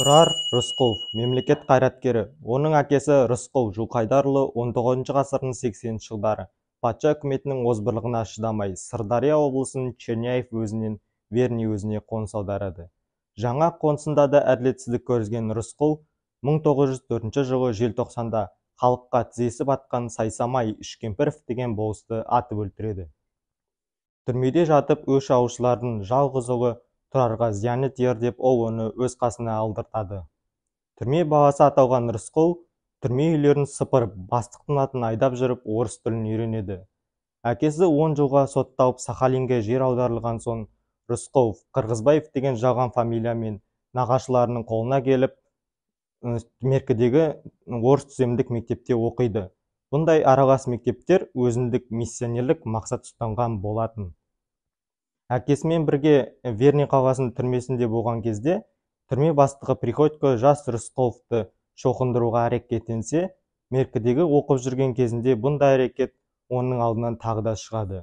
Тұрар Рысқұлов – мемлекет қайраткері. Оның әкесі Рысқұл Жылқайдарұлы 19 ғасырдың 80 жылдары патша үкіметінің озбырлығына шыдамай, Сырдария облысының Черняев уезінен Верный уезіне қоныс аударады. Жаңа қонысында да әділетсіздік көрген Рысқұл 1904 жылы желтоқсанда халыққа тізесі батқан Сайсамай Үшкемпіров деген болысты атып өлтіреді. Түрмеде жатып, өш алушылардың жалғыз ұлы Тұрарға зияны тиер деп, ол оны өз қасына алдыртады. Түрме баласы аталған Рысқұл түрме үйлерін сыпырып, бастықтың атын айдап жүріп орыс тілін үйренеді. Әкесі 10 жылға сотталып, Сахалинге жер аударылған соң, Рысқұлов Қырғызбаев деген жалған фамилиямен нағашыларының қолына келіп, Меркідегі орыс түземдік мектепте оқиды. Бұндай аралас мектептер өзіндік миссионерлік мақсат ұстанған болатын. Әкесімен бірге Верный қаласының түрмесінде болған кезде түрме бастығы Приходько жас Рысқұловты шоқындыруға әрекеттенсе, Меркідегі оқып жүрген кезінде бұндай әрекет оның алдынан тағы да шығады.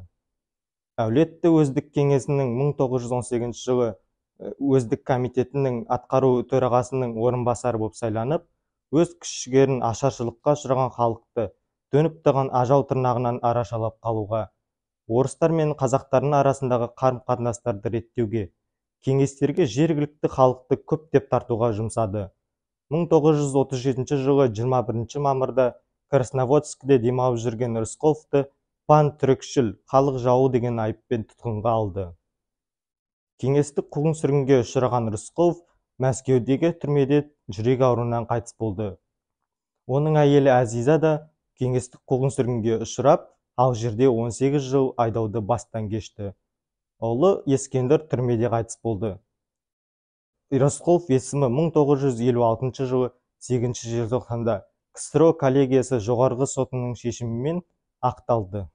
Әулетті уездік кеңесінің 1918 жылы уездік комитетінің атқару төрағасының орынбасары болып сайланып, өз күш-жігерін ашаршылыққа ұшыраған халықты төніп тұрған ажал тырнағынан арашалап қалуға, орыстар мен қазақтардың арасындағы қарым-қатынастарды реттеуге, кеңестерге жергілікті халықты көптеп тартуға жұмсады. 1937 жылы 21 мамырда Красноводскіде демалып жүрген Рысқұловты пан-түрікшіл, халық жауы деген айыппен тұтқынға алды. Кеңестік қуғын-сүргінге ұшыраған Рысқұлов Мәскеудегі түрмеде жүрек ауруынан қайтыс болды. Оның әйелі Әзиза да кеңестік қуғын-сүргінге ұшырап, Алжирде 18 жыл айдауды бастан кешті. Ұлы Ескендір түрмеде қайтыс болды. Рысқұлов есімі 1956 жылы 8 желтоқсанда КСРО коллегиясы Жоғарғы сотының шешімімен ақталды.